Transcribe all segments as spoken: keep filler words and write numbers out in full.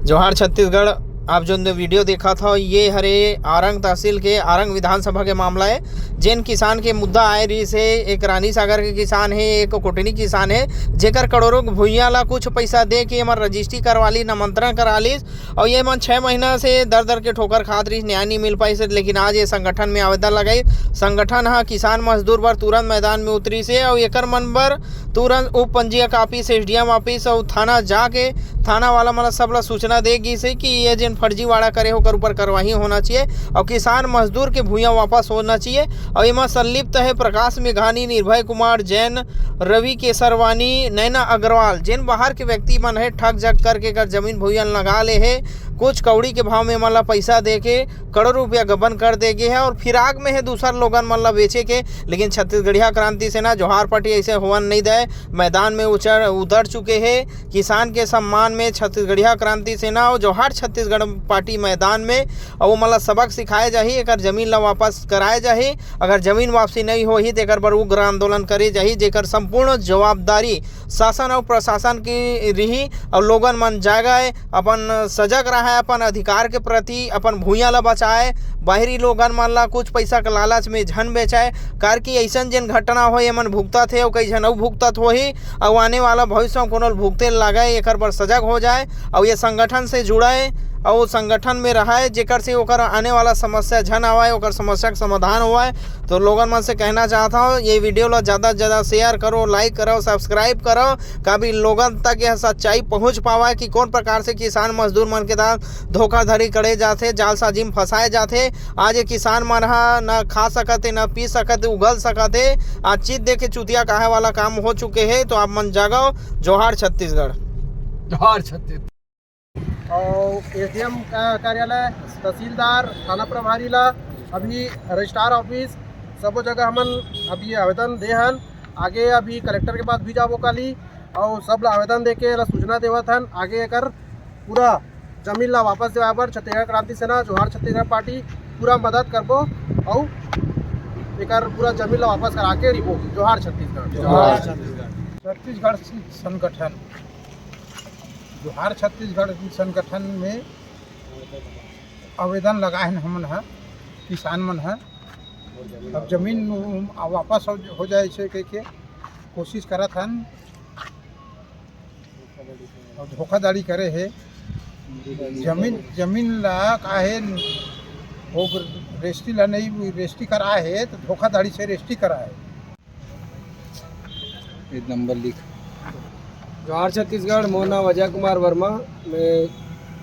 जोहार छत्तीसगढ़। आप जोन वीडियो देखत हव, ये हरे आरंग तहसील के आरंग विधानसभा के मामला है। जेन किसान के मुद्दा आए रहिस हे, एक रानी सागर के किसान हे, एक कोटनी किसान हे, जेकर करोड़ों के भुइयां ला कुछ पैसा दे के एमन रजिस्ट्री करवा ली, नामांतरण करा लीस। और ये मन छः महीना से दर दर के ठोकर खात रहिस, न्याय नहीं मिल पाइस। लेकिन आज ये संगठन में आवेदन लगाई, संगठन ह किसान मजदूर बर तुरंत मैदान में उतरिस हे और एकर मन बर तुरंत उप पंजीयक ऑफिस, एसडीएम ऑफिस और थाना जाके थाना वाला मन ला सब ला सूचना दे गिस हे कि ये जेन फर्जीवाड़ा करे हे, ओकर ऊपर कार्रवाई होना चाहिए और किसान मजदूर के भुइयां वापस होना चाहिए। और एमा संलिप्त हे प्रकाश मेघानी, निर्भय कुमार जैन, रवि केसरवानी, नैना अग्रवाल, जेन बाहर के व्यक्ति मन हे, ठग जग करके एकर जमीन भुइयां लगा ले हे। कुछ कौड़ी के भाव में एमन ला पैसा दे के करोड़ रुपया गबन कर दे गे हे और फिराक में हे दूसर लोगन मन ला बेचे के। लेकिन छत्तीसगढ़िया क्रांति सेना जोहार पार्टी ऐसे होवन नहीं दे, मैदान में उचर उतर चुके हे। किसान के सम्मान में छत्तीसगढ़िया क्रांति सेना और जोहार छत्तीसगढ़ पार्टी मैदान में, और ओमन ला सबक सिखाए जाही, एकर जमीन ला वापस कराए जाही। अगर जमीन वापसी नहीं होही, तो एकर बर उग्र आंदोलन करे जाही, जेकर संपूर्ण जवाबदारी शासन और प्रशासन की रही। और लोगन मन जागय, अपन सजग रहय, अपन अधिकार के प्रति, अपन भुइयां ला बचाए। बाहरी लोगन मन ला कुछ पैसा के लालच में झन बेचय, काबर कि अइसन जेन घटना होय, एमन भुगतत हे, अउ कई झन अउ भुगतत होही, अउ आने वाला भविष्य में कोनो ल भुगते लागे, एकर बर सजग हो जाए, अउ ये संगठन से जुड़े, अउ संगठन में रहे, जेकर से ओकर आने वाला समस्या झन आवे, ओकर समस्या के समाधान होवे। तो लोगन मन से कहना चाहत हूँ, ये वीडियो ला ज़्यादा से ज़्यादा शेयर करो, लाइक करो, सब्सक्राइब करो, काबर लोगन तक यह सच्चाई पहुँच पावे कि कौन प्रकार से किसान मजदूर मन के साथ धोखाधड़ी करे जाथे, जालसाजी में फंसाए जाथे। आज ये किसान मन ह न खा सकत हे, न पी सकत हे, उगल सकत हे। आज चित दे के चुतिया कहे वाला काम हो चुके हे। तो आप मन जागो। जोहार छत्तीसगढ़। जोहार छत्तीसगढ़। और एसडीएम का कार्यालय, तहसीलदार, थाना प्रभारी ला, अभी रजिस्ट्रार ऑफिस, सबो जगह हमन अभी आवेदन दे हन। आगे अभी कलेक्टर के पास भी जाबो काली, और सब ला आवेदन दे के ला सूचना देवत हन। आगे एकर पूरा जमीन ला वापस देवाए बर छत्तीसगढ़ क्रांति सेना, जोहार छत्तीसगढ़ पार्टी पूरा मदद करबो, और एकर पूरा जमीन ला वापस करा के रिबो। जोहार छत्तीसगढ़। जोहार छत्तीसगढ़। छत्तीसगढ़ संगठन, जोहार छत्तीसगढ़ संगठन में आवेदन लगाए हन हमन ह, किसान मन ह। अब जमीन वापस हो, हो जाए से कह के कोशिश करत हन, और धोखाधड़ी करे हे। जमीन, जमीन ला काहे वो रजिस्ट्री ला नहीं, रजिस्ट्री कराए हे तो धोखाधड़ी से रजिस्ट्री कराए। एक नंबर लिख। जोहार छत्तीसगढ़, मोर नाम अजय कुमार वर्मा, मैं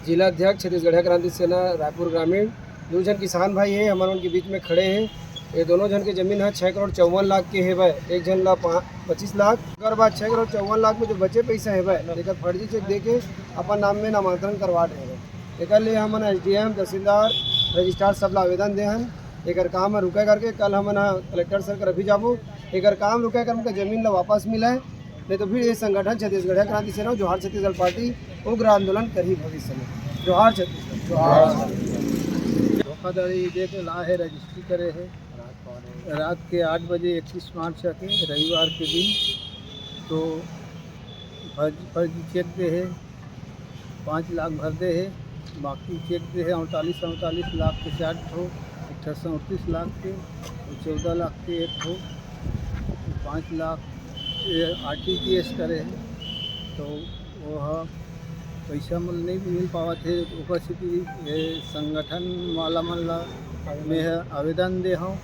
जिला अध्यक्ष छत्तीसगढ़िया क्रांति सेना रायपुर ग्रामीण। दो झन किसान भाई हे, हमन उनके बीच में खड़े हैं। ये दोनों झन के जमीन है छः करोड़ चौवन लाख के हेवय, एक झन ला पा-, पच्चीस लाख, ओकर बाद छः करोड़ चौवन लाख में जो बचे पैसा हेवय, एकर फर्जी चेक दे के अपन नाम में नामांतरण करवा रहे हैं। एकर लिए हमन एसडीएम, तहसीलदार, रजिस्ट्रार सब ला आवेदन दे हन। एकर काम ह रुके करके कल हमन ह कलेक्टर सर कर अभी जाबो। एकर काम रुके कर उनका जमीन ला वापस मिले, नहीं तो फिर ये संगठन छत्तीसगढ़िया क्रांति सेना, जोहार छत्तीसगढ़ पार्टी उग्र आंदोलन करही भविष्य में। जोहार छत्तीसगढ़। जोहार। धोखाधड़ी दे के ला हे, रजिस्ट्री करे हे। रात के आठ बजे, इकतीस मार्च के रविवार के दिन, तो फर्ज-, फर्जी चेक दे हे, पाँच लाख भर दे हे, बाकी चेक दे हे अड़तालीस, अड़तालीस लाख के चार ठो, एक ठो सैंतीस लाख के, और चौदह लाख के एक ठो, पाँच लाख ये आरटीजीएस करे हे, तो वो ह पइसा मन नहीं मिल पावत हे, ओकर सेती ये संगठन वाला मन ला मैं ह आवेदन दे हव।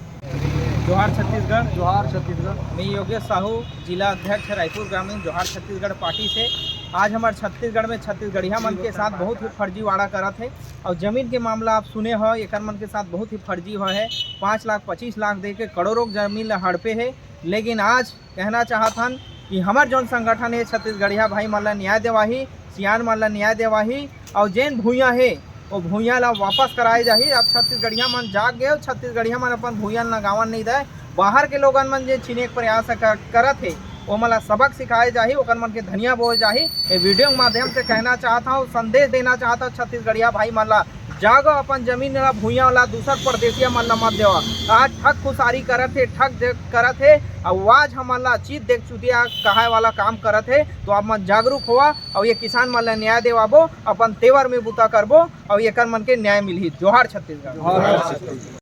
जोहार छत्तीसगढ़। जोहार छत्तीसगढ़। मैं योगेश साहू, जिला अध्यक्ष रायपुर ग्रामीण, जोहार छत्तीसगढ़ पार्टी से। आज हमार छत्तीसगढ़ में छत्तीसगढ़िया मन के साथ बहुत ही फर्जीवाड़ा करत हे, और जमीन के मामला आप सुने हो, एकर मन के साथ बहुत ही फर्जी हुआ है। पाँच लाख, पच्चीस लाख दे के करोड़ों के जमीन ला हड़पे हे, लेकिन आज कहना चाहत हन कि हमर जौन संगठन हे, छत्तीसगढ़िया भाई मन ला न्याय देवाही, सियान मन ला न्याय देवाही, और जेन भुइयां हे, वो भुइयां ला वापस कराए जाही। अब छत्तीसगढ़िया मन जाग गए, छत्तीसगढ़िया मन अपन भुइयां ला गंवान नहीं दे। बाहर के लोगन मन जे छीने के प्रयास क-, करत हे, ओमन ला सबक सिखाए जाही, ओकर मन के धनिया बोए जाही। ये वीडियो के माध्यम से कहना चाहत हूँ, संदेश देना चाहत हूँ छत्तीसगढ़िया भाई मन ला, जागो, अपन जमीन ला, भुइयां ला दूसर परदेसिया मन ला मत देवा। आज ठग खुसारी करत हे, ठग दे-, करत हे, अउ आज हमन ला चित देख चुतिया कहाय वाला काम करत हे। तो आप मन जागरूक होवा अउ ये किसान मन ला न्याय देवाबो, अपन तेवर में बूता करबो अउ एकर मन के न्याय मिलही। जोहार छत्तीसगढ़।